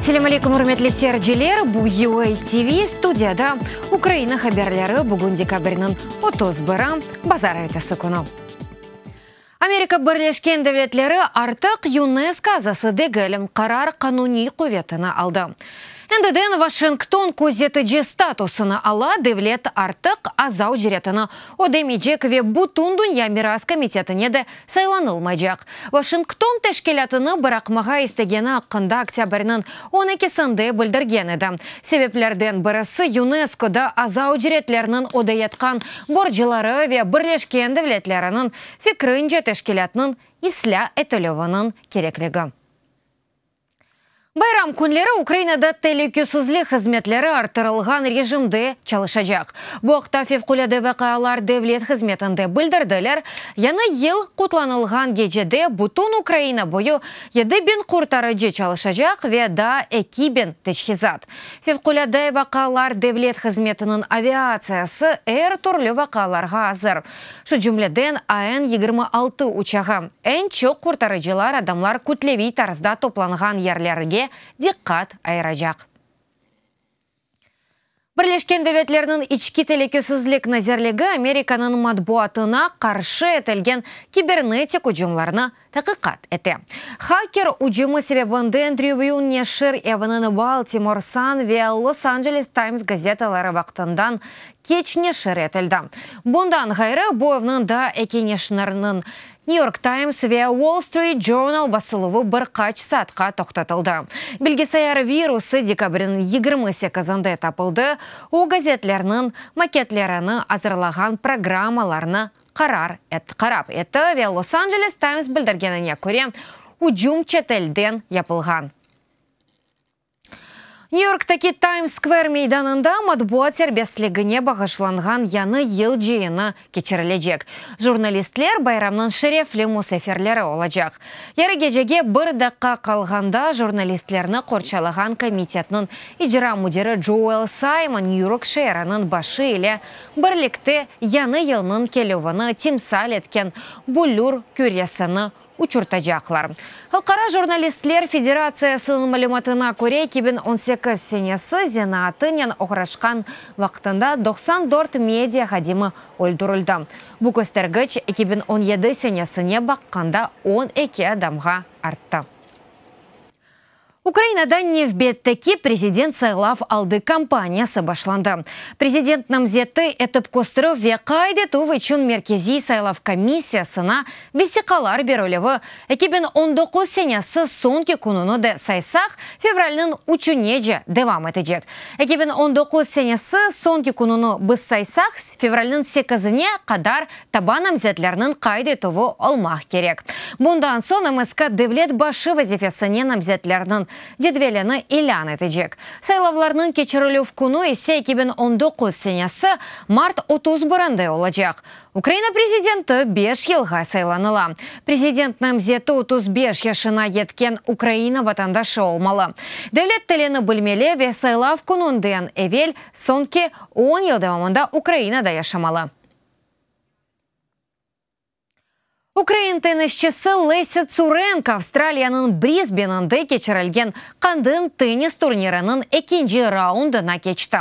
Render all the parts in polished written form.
Selâm aleyküm, ürmetli seyirciler! Bu UA TV studiyada Ukraina haberleri, bugün dekabrniñ 31-i, bazarertesi künü. Amerika Birleşken Devletleri artıq YUNESKO azası degil, qarar qanuniy quvetini aldı. Endiden Vaşington közetici statusını ala, devlet artıq aza ücretini ödemeycek ve Bütündünya miras komitetine de saylanılmaycaq. Vaşington teşkilâtını bıraqmağa istegeni aqqında oktâbrniñ on ekisinde bildirgen edi. Sebeplerden birisi, YUNESKOda aza ücretlerniñ ödeyatqan borcları ve Birleşken Devletleriniñ fikrince teşkilâtnıñ islâ etilüviniñ kerekligi. Bayram künleri Ukrainada telükesizlik hızmetleri arttırılğan rejimde çalışacaq. Bu aqta Fevqulâde vaqialar devlet hızmetinde bildirdiler. Yañı yıl qutlanılğan gecede bütün Ukraina boyu 7000 qurtarıcı çalışacaq ve daa 2000 teçhizat. Fevqulâde vaqialar devlet hızmetiniñ aviatsiyası er türlü vaqialarğa azır. Şu cümleden, AN 26 uçağı. Eñ çoq qurtarıcılar adamlar kütleviy tarzda toplanğan yerlerge diqqat ayıracaq. Birleşken Devletlerniñ İçki telükesizlik nazirligi Amerikanıñ matbuatına qarşı etilgen kibernetik ücümlarnı taqiqat ete. Haker ücümi sebebinden Tribune neşir eviniñ Baltimore Sun ve Los Angeles Times gazetaları vaqtından keç neşir etildi. Bundan ğayrı, bu evniñ daa eki neşiriniñ, New York Times ve Wall Street Journal basıluvı bir qaç saatqa toqtatıldı. Bilgisayar virusı dekabrniñ 28-inde tapıldı, o, gazetlerniñ maketlerini azırlağan programmalarnı qarar qarap etti ve Los Angeles Times bildirgenine köre, ücüm çetelden yapılğan. New Yorktaki Times Square meydanında matbuat serbestligine bağışlanğan Yañı yıl cıyını keçirilecek. Jurnalistler bayramnıñ şerefli musafirleri olacaq. Yarı gecege bir daqqa qalğanda jurnalistlerni qorçalağan komitetniñ icra müdiri Joel Simon New York şeeriniñ başı ile birlikte Yañı yılnıñ kelüvini timsal etken büllür küresini uçurtacaqlar. Halqara jurnalistler federatsiyasınıñ malümatına köre, 2018 senesi zenaatınen oğraşqan vaqtında 94 media hadimi öldürildi. Bu köstergiç 2017 senesine baqqanda 12 adamğa arttı. Ukrainada nevbetteki prezident saylav aldı kampaniyası başlandı. Prezident namzeti etip kösterüv ve qayd etüv içün Merkeziy saylav komissiyasına vesiqalar berilüvi 2019 senesi soñki kününi de saysaq, fevralniñ üçünece devam etecek. 2019 senesi soñki kününi biz saysaq, fevralniñ sekizine qadar taba namzetlerniñ qayd etüvi olmaq kerek. Bundan soñ MSK devlet başı vazifesine namzetlerniñ cedvelini ilân etecek. Saylavlarnıñ keçirilüv künü ise 2019 senesi mart 31-nde olacaq. Ukraina prezidenti beş yılğa saylanıla. Prezident namzeti 35 yaşına yetken Ukraina vatandaşı olmalı. Devlet tilini bilmeli ve saylav kününden evel soñki on yıl devamında Ukrainada yaşamalı. Ukrain tennisçisi Lesâ Tsurenko Avstraliyanıñ Brisbeninde keçirilgen qadın tennis turniriniñ ekinci raundına keçti.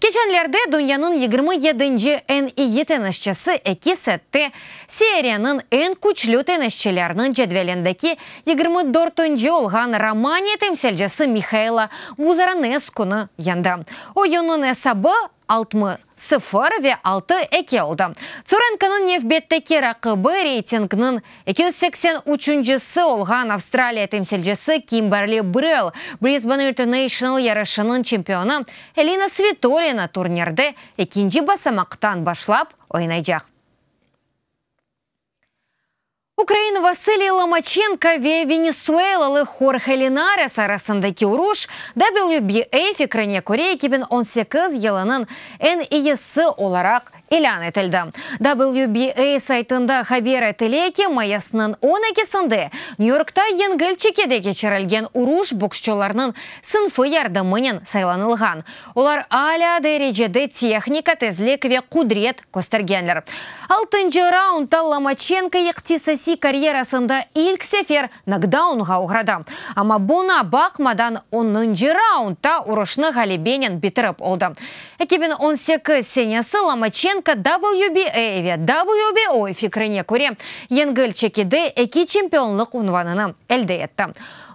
Keçenlerde dünyanıñ 27-nci eñ iyi tennisçisi eki sette seriyeniñ eñ küçlü tennisçilerniñ cedvelindeki 24-nci olğan Romaniya temsilcisi Mihaela Buzaraneskuni yeñdi. Oyunnıñ esabı 6-0 ve 6-2 oldı. Tsurenkonıñ nevbetteki raqibi reytingniñ 283-ncisi olğan Avstraliya temsilcisi Kimberli Brel, Brisbane International yarışınıñ çempionı Elina Svitolina turnirde ekinci basamaqtan başlap oynaycaq. Ukrain Vasiliy Lomaçenko ve venesuelalı Horhe Linares arasındaki uruş, WBA fikrine köre, 2018 yılınıñ eñ iyisi olaraq ilân etildi. WBA saytında haber etile ki, mayısnıñ on ekisinde Nyü-Yorkta yengil çekide keçirilgen uruş boksçularnıñ sınfı yardımınen saylanılğan. Olar alâ derecede tehnika, tezlik ve qudret köstergenler. Altıncı raundda Lomaçenko iqtisasiy. siyasiy karyerasında ilk sefer nokdaunğa oğradı. Amma buña baqmadan onuncı raundta uruşnı ğalebenen bitirip oldı. 2018 senesi Lomaçenko WBA ve WBO fikrine köre yengil çekide eki çempionlıq unvanını elde etti.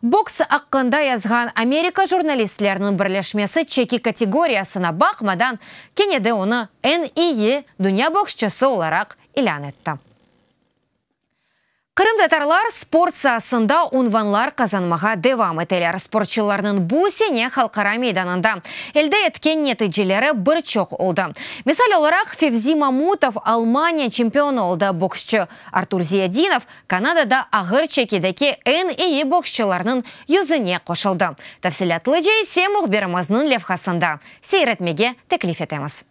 Boks aqqında yazğan Amerika jurnalistleriniñ birleşmesi çeki kategoriyasına baqmadan kene de onı eñ eyi dünya boksçısı olaraq ilân etti. Qırımtatarlar sport saasında unvanlar qazanmağa devam eteler. Sportçılarnıñ bu sene halqara meydanında elde etken neticeleri bir çoq oldı. Misal olaraq, Fevzi Mamutov Almaniya çempionı oldı, boksçı Artur Ziyadinov Kanadada ağır çekideki eñ eyi boksçılarnıñ yüzüne qoşuldı. Tafsilâtlıca ise mühbirimizniñ levhasında seyir etmege teklif etemiz.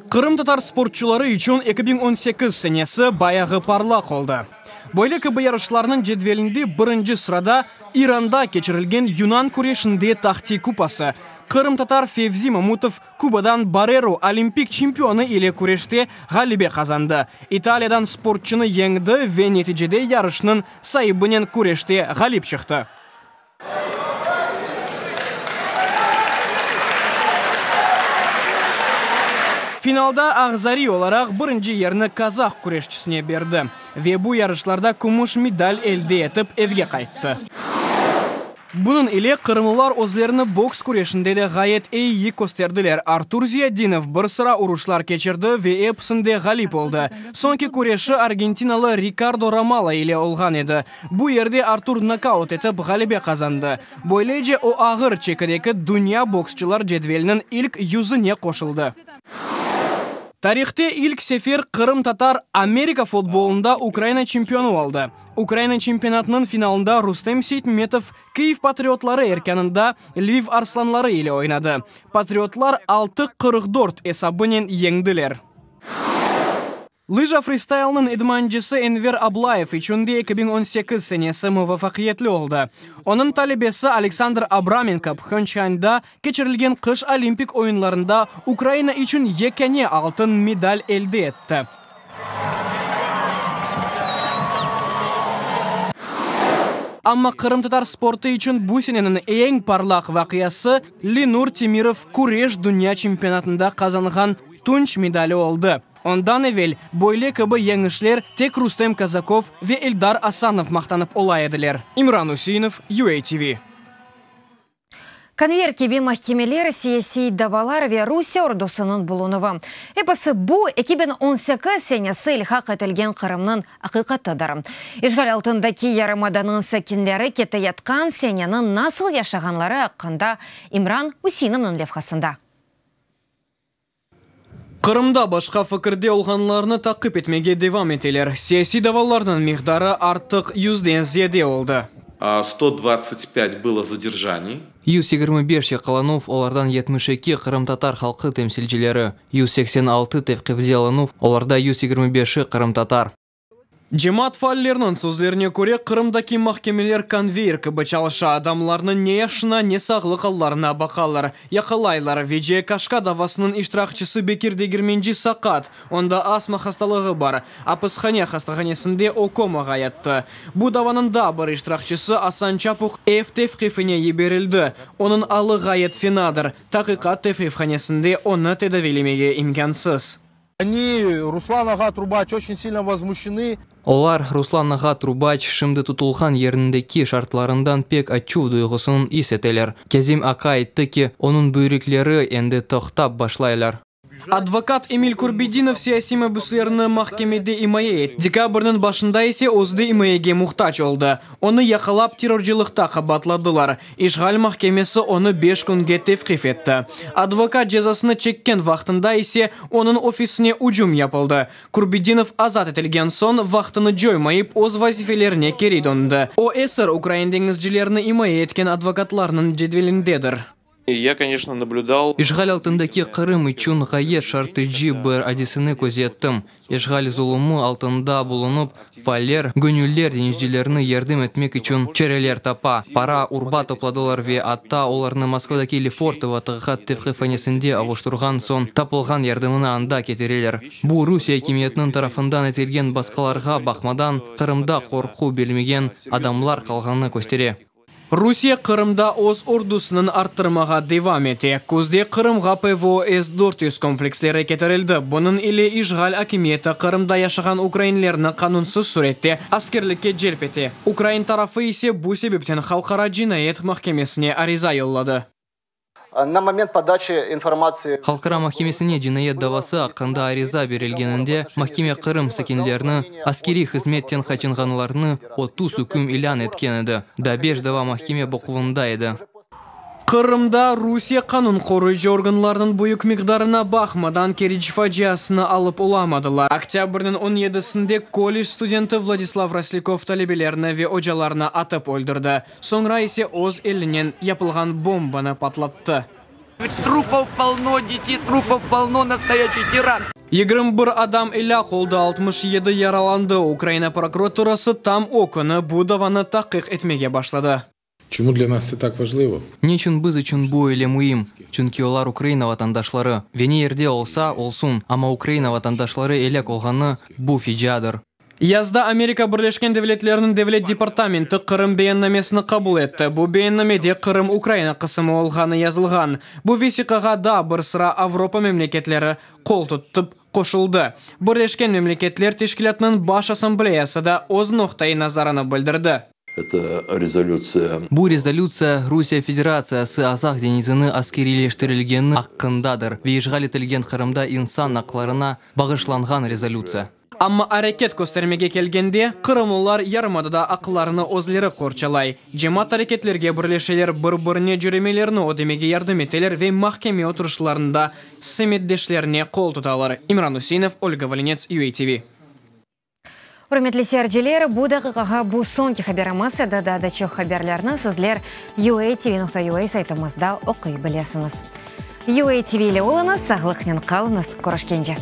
Qırımtatar sportçuları içün 2018 senesi bayağı parlaq oldı. Böyle kibi yarışlarnıñ cedvelinde birinci sırada İranda keçirilgen yunan küreşinde Tahti kupası. Qırımtatar Fevzi Mamutov Kubadan Barrero olimpik çempionı ile küreşte ğalebe qazandı. İtaliyadan sportçunı yeñdi ve neticede yarışnıñ saibinen küreşte ğalip çıqtı. Finalda ağzariy olaraq birinci yerni kazah küreşçisine berdi ve bu yarışlarda kümüş medal elde etip evge qayttı. Bunıñ ile qırımlılar özlerini boks küreşinde de ğayet eyi kösterdiler. Artur Ziyadinov bir sıra uruşlar keçirdi ve episinde ğalip oldı. Soñki küreşi argentinalı Rikardo Romalo ile olğan edi. Bu yerde Artur nokaut etip ğalebe qazandı. Böylece o ağır çekideki dünya boksçular cedveliniñ ilk yüzüne qoşuldı. Tarihte ilk sefer qırımtatar Amerika futbolında Ukraina çempionı oldı. Ukraina çempionatınıñ finalında Rustem Seytmemetov Kyiv Patriotları erkânında Lviv Arslanları ile oynadı. Patriotlar 6, 44 esabınen yeñdiler. Lıja fristaylınıñ idmancısı Enver Ablayev içün de 2018 senesi muvafaqiyetli oldı. Onıñ talebesi Aleksandr Abramenko Phönçhanda keçirilgen qış Olimpik oyunlarında Ukraina içün yekâne altın medal elde etti. Amma qırımtatar sportı içün bu seneniñ eñ parlaq vaqiası Lenur Temirov küreş dünya çempionatında qazanğan tunç medali oldı. Ondan evel böyle kibi yeñişler tek Rustem Kazakov ve Eldar Asanov maqtanıp ola ediler. İmran Üseinov, UATV. Konveyer kibi mahkemeler, siyasiy davalar ve Rusiye ordusınıñ bulunuvı. Episi bu 2018 senesi ilhaq etilgen Qırımnıñ aqiqatıdır. İşğal altındaki yarımadanıñ sakinleri keteyatqan seneni nasıl yaşağanları aqqında İmran Üseinovnıñ levhasında. Qırımda başqa fikirde olğanlarnı taqip etmege devam eteler. Siyasiy davalarnıñ miqdarı artıq 100-den ziyade oldı. 125 было задержаний. 125 yaqalanuv, olardan 72 qırımtatar halqı temsilcileri, 186 tevqifde alınuv, olarda 125-i qırımtatar. Cemaat faalleriniñ sözlerine köre, Qırımdaki mahkemeler konveyer kibi çalışa, adamlarnıñ ne yaşına, ne sağlıq allarına baqalar. Yaqalaylar. Veciye Kaşka davasınıñ iştirakçisi Bekir Degermenci saqat, onda astma hastalığı bar. Apishane hastahanesinde o komağa yattı. Bu davanıñ daa bir iştirakçisi Asan Çapuh ev tevqifine yiberildi. Onıñ alı ğayet fenadır, taqiqat tevqifhanesinde onı tedaviylemege imkânsız. Они, Ruslan ağa Trubaç, очень сильно возмущены. Olar, Ruslan ağa Trubaç şimdi tutulğan yerindeki şartlarından pek açuv duyğusını is eteler. Kâzim aka ayttı ki, onıñ büyrekleri endi toqtap başlaylar. Advokat Emil Kurbedinov siyasiy mabüslerni mahkemede imaye etti. Dekabrniñ başında ise özü de imayege muhtac oldı. Onı yaqalap terrorcılıqta qabaatladılar. İşğal mahkemesi onı 5 künge tevqif etti. Advokat cezasını çekken vaqtında ise onıñ ofisine ücüm yapıldı. Kurbedinov azat etilgen soñ vaqtını coymayıp öz vazifelerine keri döndi. O esir ukrain deñizcilerini imaye etken advokatlarnıñ cedvelindedir. Ya, koneçno, nablüdal. İşğal altındaki Qırım içün ğayet şartıcı bir adiseni közettim. İşğal zulumı altında bulunıp, faaller, göñüller deñizcilerni yardım etmek içün çareler tapa, para, urba topladılar ve atta olarnı Moskvadaki Lefortovo taqiqat tevqifhanesinde avuştırğan soñ tapılğan yardımını anda ketireler. Bu, Rusiye akimiyetiniñ tarafından etilgen basqılarğa baqmadan, Qırımda qorqu bilmegen adamlar qalğanını köstere. Rusiye Qırımda öz ordusınıñ arttırmağa devam ete. Küzde Qırımğa PVO S 400 kompleksleri ketirildi, bunıñ ile işğal akimiyeti Qırımda yaşağan ukrainlerni qanunsız sürette askerlikke celp ete. Ukrain tarafı ise bu sebepten Halqara cinayet mahkemesine ariza yolladı. Na moment podaçi informatsii. Halqara mahkemesine cinayet davası aqqında ariza berilgeninde, mahkeme Qırım sakinlerini askeriy hızmetten qaçınğanlarnı 30 üküm ilân etken edi. Daa beş dava mahkeme baquvında edi. Qırımda Rusiye qanun qoruyıcı organlarınıñ büyük miqdarına baqmadan, Keriç faciasını alıp olamadılar. Oktâbrniñ on yedisinde kollej studenti Vladislav Roslâkov talebelerni ve ocalarnı atıp öldürdi. Soñra ise öz elinen yapılğan bombanı patlattı. Trupov polno, detey trupov polno, nastoyaşçiy terakt. 21 adam elâk oldı, 67 yaralandı. Ukraina prokuraturası tam o künü bu davanı tahqiq etmege başladı. Чому для нас це так важливо? Ne içün biz içün bu öyle müim? Çünki olar Ukraina vatandaşları. Ve ne yerde olsa, olsun, amma Ukraina vatandaşları elâk olğanı, bu faciadır. Yazda Amerika Birleşken Devletleriniñ Devlet departamenti Qırım beyannamesini qabul etti. Bu beyannamede Qırım Ukraina qısımı olğanı yazılğan. Bu vesiqağa daa bir sıra Avropa memleketleri qol tutıp qoşuldı. Birleşken Memleketler Teşkilâtınıñ Baş Assambleyası da öz noqta-i nazarını bildirdi. Eta rezolütsiya. Bu rezolütsiya Rusiye Federatsiyası Azaq deñizini askeriyleştirilgeni aqqındadır ve işğal etilgen Qırımda insan aqlarına bağışlanğan rezolütsiya. Amma areket köstermege kelgende, qırımlılar yarımadada aqlarını özleri qorçalay. Cemaat areketlerge birleşeler, bir-birine cöremelerni ödemege yardım eteler ve mahkeme oturışlarında semetdeşlerine qol tutalar. İmran Üseinov, Olga Volinets, UATV. Ürmetli seyirciler, bu daqiqağa bu soñki haberimiz edi. Daa da çoq haberlerni sizler uatv.ua saytımızda oquy bilesiñiz. UATV ile oluñız, sağlıqnen qalıñız, körüşkence.